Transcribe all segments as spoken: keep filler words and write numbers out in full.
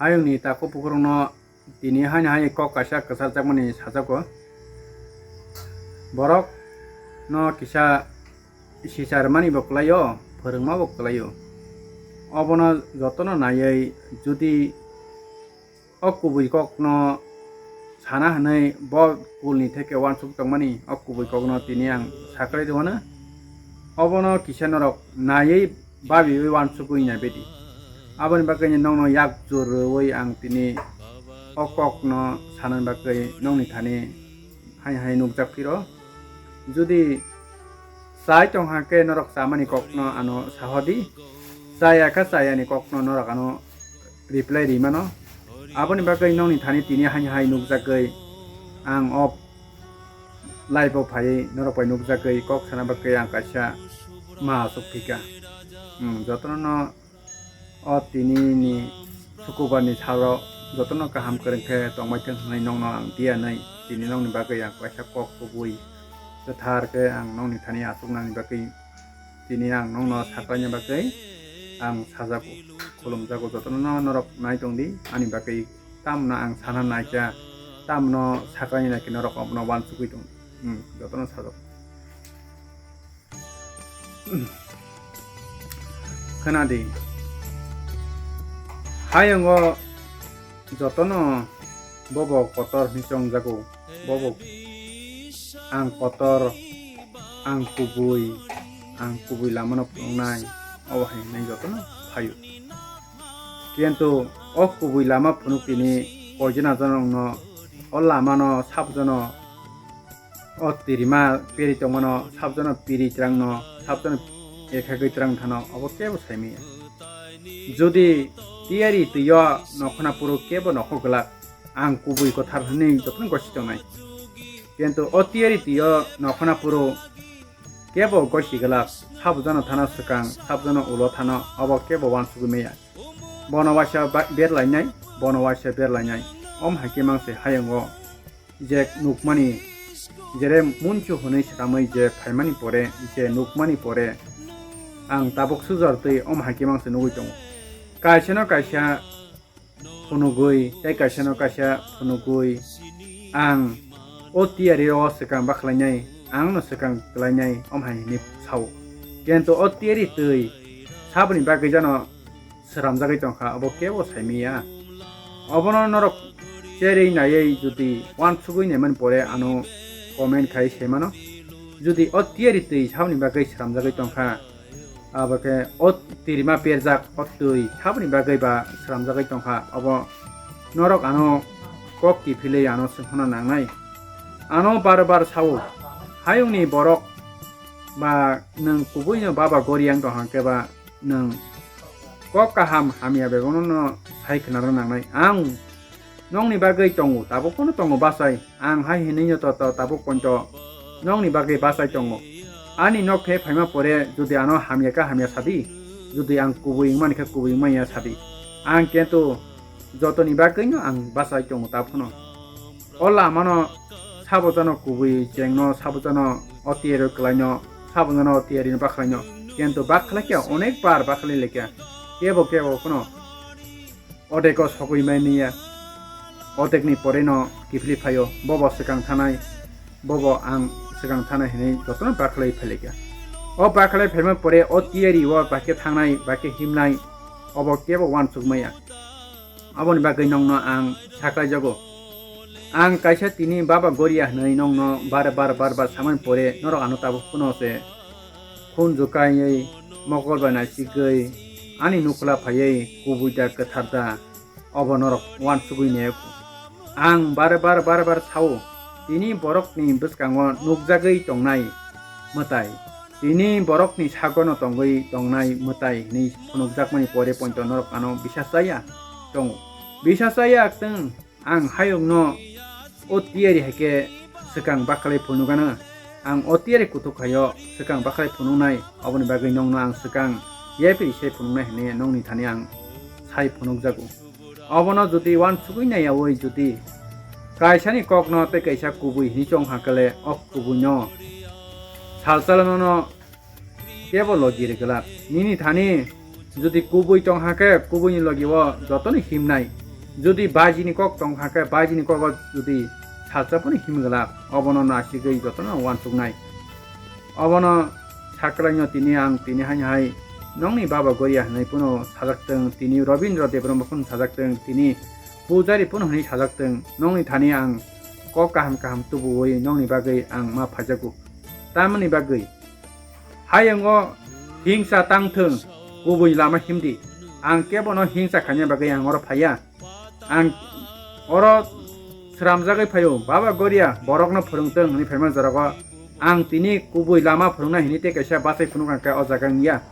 Hayungni takhuk bukhukno tini haino hai kok kaisa kwcharjakmani sajago. Borokno kisa sichar mani bo kwlaio, phwrwngma bo kwlaio. Obono jotono naiwi jodi o kubui kokno sana hwnwi bo kulni theke uansuk tongmani, o kubui kokno tini ang saklai rwmano. Obono kisa norok naiwi babiwi uansugwi naibedi. Aboni bagwi nokno yak jor rwui ang tini o kokno sanani bagwi nokni thani hai hai nukjak phiro. Jodi chai tongkha khe norok chamani kokno ano sahodi, chaya khe chayani kokno norok ano reply rimano. Aboni bagwi nokni thani tini hai hai nukjagwi ang o live o phaiwi norok bai nukjagwi kok sana bagwi ang kaisa ma asuk phika. Hmm, jotono no o tini ni sukubar ni salo jotono kaham kwrwng khe tongbai thung hwnwi nokno ang tiyanwi tini nokni bagwi ang kaisa kok kubui kwthar khe ang nokni thani achuknani bagwi tini ang nokno saklaina bagwi ang sajago, khulumjago. Jotono no norok nai tongdi ani bagwi, tamno ang sana naikha, tamno saklaina naikha norok abono uansugwi tong, hmm, jotono sajak. Khwnadi. Hayungo jotono bobo kotor hwnwi chongjago. Bobo ang kotor, ang kubui, ang kubui lamano phunuknai, obo hai hwnwi jotono phaio. Kintu o kubui lama phunuk tini koijana jonokno o lamano sabjano o tirima peri tongmano, sabjano piri twrangno, sabjano ekhagwi twrang thano, obo kebo saimaya. Jodi tiyari twiyo nokhona phuru kebo nokho glak, ang kubui kwthar hwnwi jotono gosi tongnai. Kintu o tiyari twiyo nokhona phuru kebo gosi glak, sabjano thano swkang, sabjano ulo thano, obo kebo uansugwi maya. Bono waisa ba-, berlainai, bono waisa berlainai. Om hai khe mang se hayungo je nukmani, jere munchu hwnwi swkamwi je phaimani pore, je nukmani pore, ang tabuk sujar twi om hai khe mang se nugwi tongo. Kaisa no kaisa phunugwi, tei kaisa no kaisa phunugwi, ang o tiyari o swkang bakhlainai, ang no swkang kwlainai, om hai hwnwi sao. Kintu o tiyari twi saboni bagwi jano sramjagwi tongkha, obo kebo saimaya. Obono norok cherwi naiwi jodi uansugwi naimani pore ano comment khai saimano. Jodi o tiyari twi saboni bagwi sramjagwi tongkha, abo khe o tirima perjak o twi saboni bagwi ba sramjagwi tongkha, obo norok ano kok kiphilwi ano swngkhorna nangnai. Ano bar bar sao, hayungni borok ba nwng kubuino baba goriang tongkha khe ba nwng kok kaham hamya bebakno no sai khwnarwna nangnai. Ang nokni bagwi tongo, tabuk phano tongo bachai. Ang hai hwnwi no to, to tabuk poito nokni bagwi bachai tongo. Ani nok the phaima pore jodi ano hamya khe hamya sadi, jodi ang kubui wngmani khe kubui wngmaya sadi. Ang kintu jotoni bagwi no ang bachai tongo tabuk phano. O lamano sabo jano kubui chengno, sabo jano o tiyari kwlaino, sabo jano o tiyarino bakhlaino. Kintu bakhlai khe onek bar bakhlai laikha. Kebo kebo phano odeko sogwi manya, odekni poreno kiphilwi phaio, bobo swkang thanai, bobo ang swkang thanai hwnwi jotono bakhlai phailaikha. O bakhlai phaima pore o tiyari o bahai khe thangnai, bahai khe himnai, obo kebo uansukmaya. Aboni bagwi nokno ang saklaijago. Ang kaisa tini baba goriya hwnwi nokno bar bar bar bar samani pore norok ano tabuk phano se khunju kaiwi mokol bai naisigwi ani nukhla phaiwi kubui da kwthar da, obo norok uansugwi nayaku. Ang bar bar bar bar sao, tini borokni bwskango nukjagwi tongnai mwtai, tini borokni sagono tongwi tongnai mwtai hwnwi phunukjakmani pore poito norok ano bisas chaya tongo. Bisas chaya twng ang hayungno o tiyari hai khe swkang bakhalai phunukgano. Ang o tiyari kuthuk khaio swkang bakhalai phunuknai, oboni bagwi nokno ang swkang yapri se phunuknai hwnwi nokni thani ang sai phunukjago. Obono jodi uansugwi naiyaui jodi kaisani kokno tei kaisa kubui hwnwi chong hakhe le o kubuino salsalono kebo logi rwgwlak. Nini thani Jodi kubui tong hakhe kubui ni logi o jotono himnai. Jodi baji ni kok tong hakhe baji ni kogo jodi salsa phano himglak, obono nasigwi jotono uansuknai. Obono sakraino tini ang tini haino hai nongni baba Goria hinwi phano sajaktwng, tini Robindra Debbarma phano sajaktwng, tini Pujari phano hinwi sajaktwng, nongni thani ang kok kaham kaham tubuwi nongni bagwi ang ma phaijago. Tamoni bagwi hayungo hingsa tangthwng, kubui lama himdi. Ang kebono hingsa khaina bagwi ang oro phaiya. Ang oro sramjagwi phaio, Baba Goria borokno phwrwngtwng hwnwi phaima jorogo ang tini kubui lama phwrwngnai hwnwi tei kaisa bachai phunuk ang khe o jaga wngya.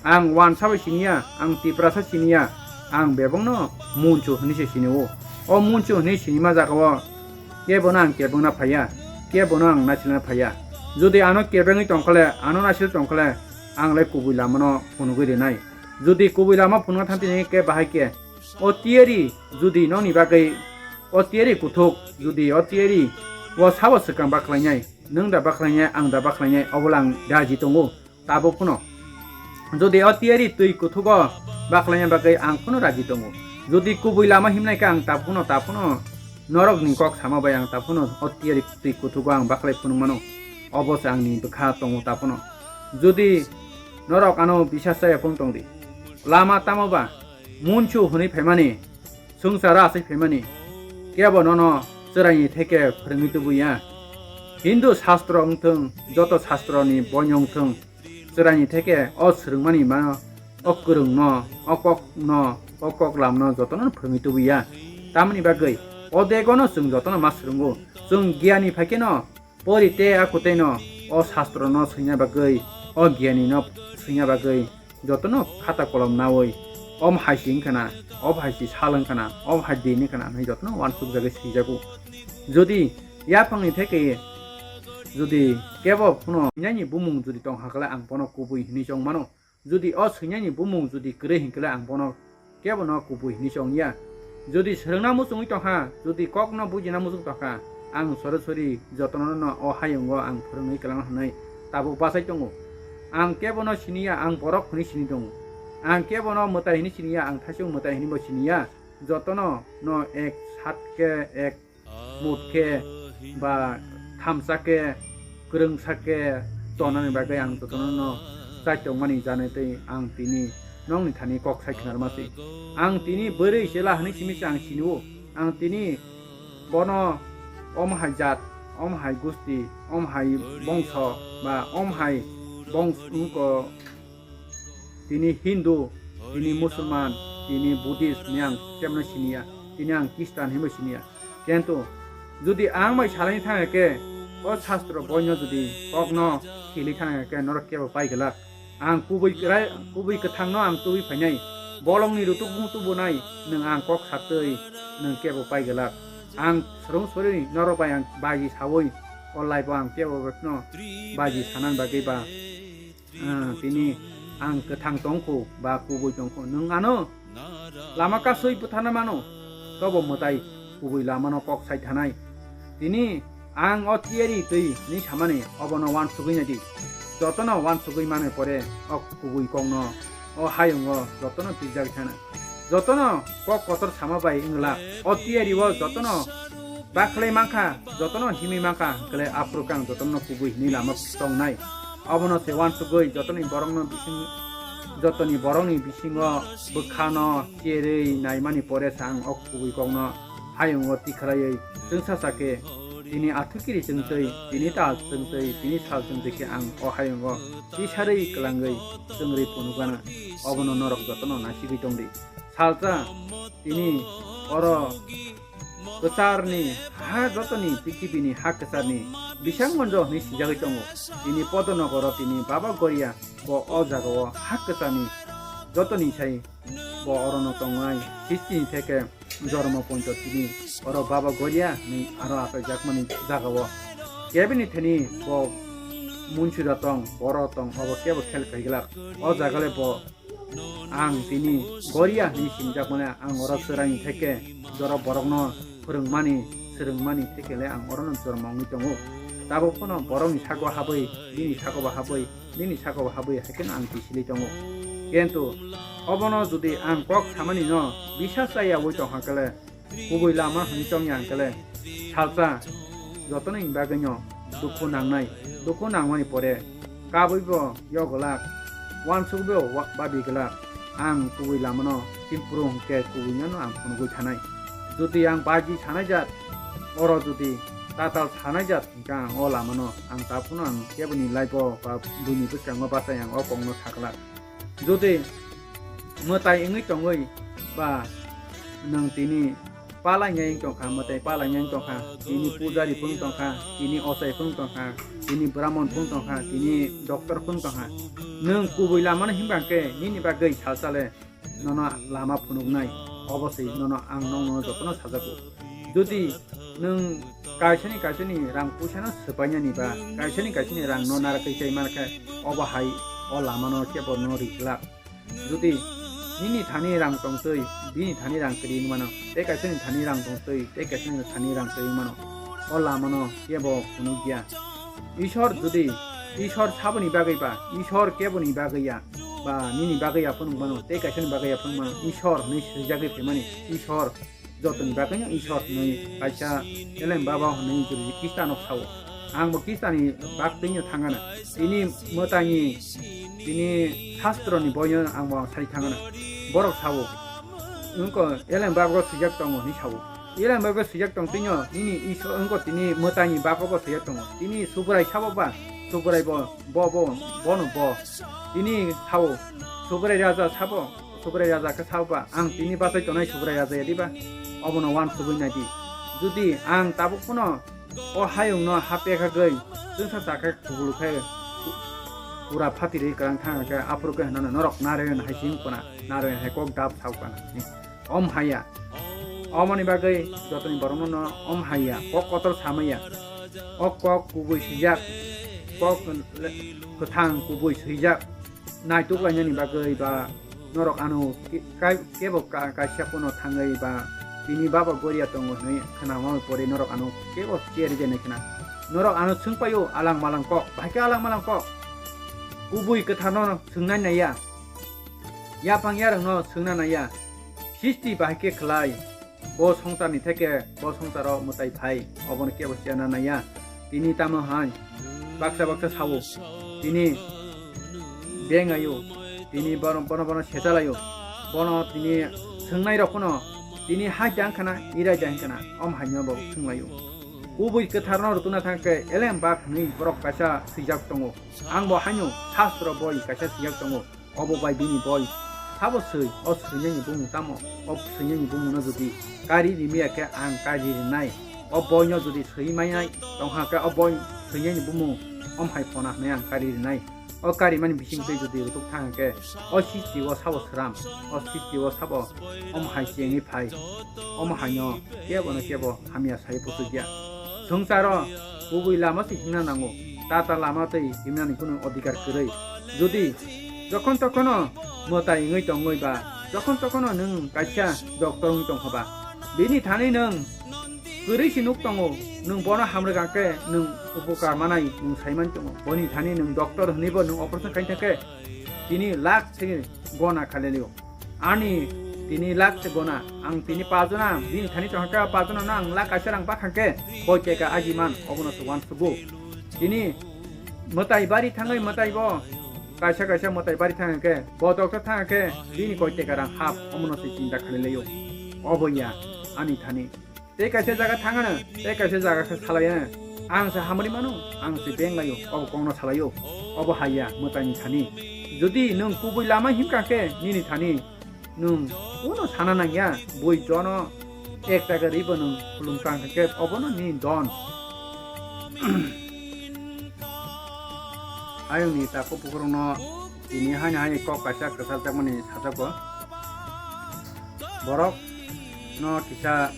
Ang wansa bai siniya, ang Tiprasa siniya, ang bebakno Munchu hwnwi se sinio. O Munchu hwnwi sinima jagao kebono ang kebengna phaiya, kebono ang naisilna phaiya. Jodi ano kebengwi tongkhale, ano naisil tongkhale, ang le kubui lamano phunugwi rinai. Jodi kubui lama phunukna thang tini khe bahai khe, o tiyari jodi nokni bagwi, o tiyari kuthuk, jodi o tiyari o sabo swkang bakhlainai, nwng da bakhlainai, ang da bakhlainai, obo le ang raji tongo. Tabuk phano jodi o tiyari twi kuthugo bakhlaina bagwi ang phano raji tongo. Jodi kubui lama himnai khe ang tabuk phano, tabuk phano norokni kok sama bai ang tabuk phano o tiyari twi kuthugo ang bakhlai phunuk mano. Obo se angni bwkha tongo tabuk phano. Jodi norok ano bisas chaya phunuk tongdi, lama tamo ba Munchu hwnwi phaimani, swngcharo achai phaimani, kebo nono chwraini theke phwrwngwi tubuya. Hindu sastro wngthwng, joto sastroni boino wngthwng, chwraini theke o swrwngmani mano, o kwrwngno, o kokno, o koklamno jotono phwrwngwi tubuya. Tamoni bagwi o degono chwng jotono ma swrwngo. Chwng giyani phaikheno pori tei a kwtwino o sastrono swina bagwi, o giyanino swina bagwi jotono khata kolom nawi, om hai si wngkhana, ob hai si sal wngkhana, ob hai din wngkhana hwnwi jotono uansukjagwi swijago. Jodi yaphangni theke jodi kebo phano swinani bumung jodi tong hakhe ang bono kubui hwnwi chong mano. Jodi o swinani bumung jodi kwrwi hinkhe ang bono kebono kubui hwnwi se wngya. Jodi swrwngna muchungwi tongkha, jodi kokno bujina muchung tongkha, ang sorosori jotono no o hayungo ang phwrwngwi kwlangna hwnwi tabuk bachai tongo. Ang kebono siniya, ang borok hwnwi sini tongo. Ang kebono mwtai hwnwi siniya, ang thaichung mwtai hwnwi bo siniya. Jotono no ek sat khe ek mut khe ba thamsa khe kwrwngsa khe tonani bagwi ang jotono no chai tongmani janai tei ang tini nokni thani kok sai khnarma se. Ang tini bwrwi chela hwnwi simi se ang sinio. Ang tini bono om hai jat, om hai gusti, om hai bongso ba om hai bongso wngko. Tini Hindu, tini Musulman, tini Buddhist hwnwi ang kebono siniya, tini ang Christian hinwi siniya. Kintu jodi ang bai salaini thangya khe, o sastro boino jodi kokno khili thangya khe norok kebo pai glak. Ang kubui kwrai, kubui kwthangno ang tubui phainai, bolongni rutuk bung tubunai, nwng ang kok satwi nwng kebo pai glak. Ang swrwng sori norok bai ang baji saui, o life-o ang kebo bono baji sanani bagwi ba Ah, tini ang kwthang tongkhu ba kubui tongkhu, nwng ano lama kasui bwthana mano, tobo mwtai kubui lamano kok sai thanai. Tini ang o tiyari twi hwnwi samani, obono uansugwi naidi. Jotono uansugwi manwi pore o kubui kokno o hayungo jotono pijak thana. Jotono kok kotor sama bai wngla. O tiyari o jotono bakhlai mankha, jotono himwi mankha, hwnkhe aphuru khe ang jotono kubui hwnwi lama tongnai. Obono se uansugwi jotoni borokno bising, jotoni borokni bisingo bwkhano cherwi naimani pore sa ang o kubui kokno hayungo tikhlaiwi chwngsa sakhe, tini athukiri chwngtwi, tini tal chwngtwi, tini sal chwngtwi khe ang o hayungo tisarwi kwlangwi chwngri phunukgana. Obono norok jotono naisigwi tongdi. Salsa, tini oro kwcharni ha jotoni, pithibini ha kwcharni bisang monjo hwnwi swijagwi tongo. Tini Podonogoro tini Baba Goria bo o jagao ha kwcharni jotoni sai bo orono tongnai. Sristini theke jormo ponto tini oro Baba Goria hwnwi aro achaijakmani jagao. Kebini thani bo munsura tong, boro tong, obo kebo khel kaiglak. O jagale bo ang tini Goria hwnwi sinijak mane, ang oro chwraini theke jorok borokno phwrwngmani, swrwngmani theke le ang orono jormo wngwi tongo. Tabuk phano borokni sako habwi, bini sako bo habwi, bini sako bo habwi hai kheno ang kisilwi tongo. Kintu Obono jodi ang kok samani no bisas chaya wi tongkha kele, kubui lama hwnwi chongya ang kele, salsa jotono ni bagwi no dukhu nangnai, dukhu nangmani pore kabui bo yogwlak, uansuk bo wa-, babi glak. Ang kubui lamano Tripura hwnkhe kubui no ang phunugwi thanai. Jodi ang baji sanai jat, oro jodi tatal sanai jat, hwnkhe ang o lamano ang taphano ang keboni life o ba buini bwskango bachai ang o kokno saklak. Jodi mwtai wngwi tongwi ba nwng tini palainai wng tongkha, mwtai palainai wng tongkha, tini pujari phung tongkha, tini ochai phung tongkha, tini brahmon phung tongkha, tini doctor phung tongkha. Nwng kubui lamano himba hwnkhe nini bagwi salsale nono lama phunuknai, obo se nono ang nokno jotono sajago. Jodi nwng kaisani kaisani rang puisano swpainani ba kaisani kaisani rangno narakwi chai mankhe, obo hai o lamano kebo no rijlak. Jodi nini thani rang tongtwi, bini thani rang kwrwi wngmano, tei kaisani thani rang tongtwi, tei kaisani thani rang kwrwi wngmano, o lamano kebo phunukya. Ishwar jodi, Ishwar saboni bagwi ba, Ishwar keboni bagwi ya, ba nini bagwi ya phunukmano, tei kaisani bagwi ya phunukmano, Ishwar hwnwi swijagwi phaimani, Ishwar jotoni bagwino Ishwar hwnwi kaisa elem baba hwnwi jodi Khristanok sao. Ang bo Khristani bagwino thangana. Tini mwtaini, tini sastroni boino ang bo sai thangana. Borok sao. Wngkha elem bago swijak tongo hwnwi sao. Elem bago swijak tong tino nini Ishwar wngkha tini mwtaini bago bo swijak tongo. Tini Subrai sabo ba, Subrai bo, bo, bo, bono bo. Tini sao. Subrai raja sabo. Subrai raja khe sao ba, ang tini bachai tongnai Subrai raja ya diba? Obono uansugwi nai di. Jodi ang tabuk phano o hayungno ha pekhagwi chwngsa chakhe kubul khe pura phatirwi kwrang thang khe aphuru khe hwnano norok Narayan hai sing kona, Narayan hai kok dap sao kana. Om haya. Omoni bagwi jotoni borokno no om haya, kok kotor samaya. O kok kubui swijak, kok le-, kwthang kubui swijak. Naituk lainani bagwi ba norok ano ke-, kai-, kebo ka-, kaisa phano thangwi ba tini baba goria tongo hwnwi khwnama pore norok ano kebo cherwi jenai khna. Norok ano swngpaio alang malang kok, bahai khe alang malang kok. Kubui kwtharno swngnai naiya. Yaphang yarwkno swngna naiya. Sisti bahai khe khlai. Bo songsarni theke bo songsaro mwtai phai, obono kebo chena naiya. Tini tamo hai baksa baksa sao, tini bengaio, tini bono, bono, bono sechalaio, bono tini swngnai rok phano tini hai dang khana, irai dang khana, om haino bo swnglaio. Kubui kwtharno rwtwna thangkhe elem bak hwnwi borok kaisa swijak tongo. Ang bo haino sastro boi kaisa swijak tongo. Obo bai bini boi sabo swi, o swinani bumung tamo? O swinani bumungno jodi kari rimaya khe ang kari rinai. O boino jodi swi mainai tongkha khe o boi swinani bumung om hai phona hwnwi ang kari rinai. O karimani bisingtwi jodi rwtuk thangkha khe o sisti o sabo sram, o sisti o sabo om hai chengwi phai, om haino kebono kebo hamya sai puchukya. Swngcharo kubui lama se himna nango, tata lama tei himnani kunu odhikar kwrwi. Jodi jokhon tokhono mwtai wngwi tongwi ba, jokhon tokhono nwng kaisa doctor wngwi tongkha ba, bini thani nwng kwrwi se nuk tongo, nwng bono hamrwk khe nwng upokar manai nwng saiman tongo. Boni thani nwng doctor hwnwibo nwng operation khaina khe tini lakh se gona khalelio. Ani tini lakh se gona, ang tini pajona, bini thani tongkha pajona no ang lakh kaisa rang bakha khe, koi teka aji man, obono se uansugo. Tini mwtai bari thangwi mwtai bo, kaisa kaisa mwtai bari thangkhe, bo doctor thangkhe, bini koi teka rang hap, omono se chinta khalailaio. Obo ya, ani thani. Tei kaisa jaga thangano, tei kaisa jaga khe salaiyano. Ang se hamri mano, ang se benglaio, obo kokno salaio, obo haiya mwtaini thani. Jodi nwng kubui lama himkha khe nini thani, nwng kuno sana nangya, bui jono ek jaga ribo nwng khulum kang khe obono nini don. Ayungni takhuk bukhukno tini haino hai kok kaisa kwcharjakmani sajago. Borok no kisa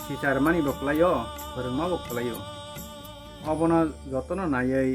sichar mani bo kwlaio, phwrwngma bo kwlaio. Obono jotono naiwi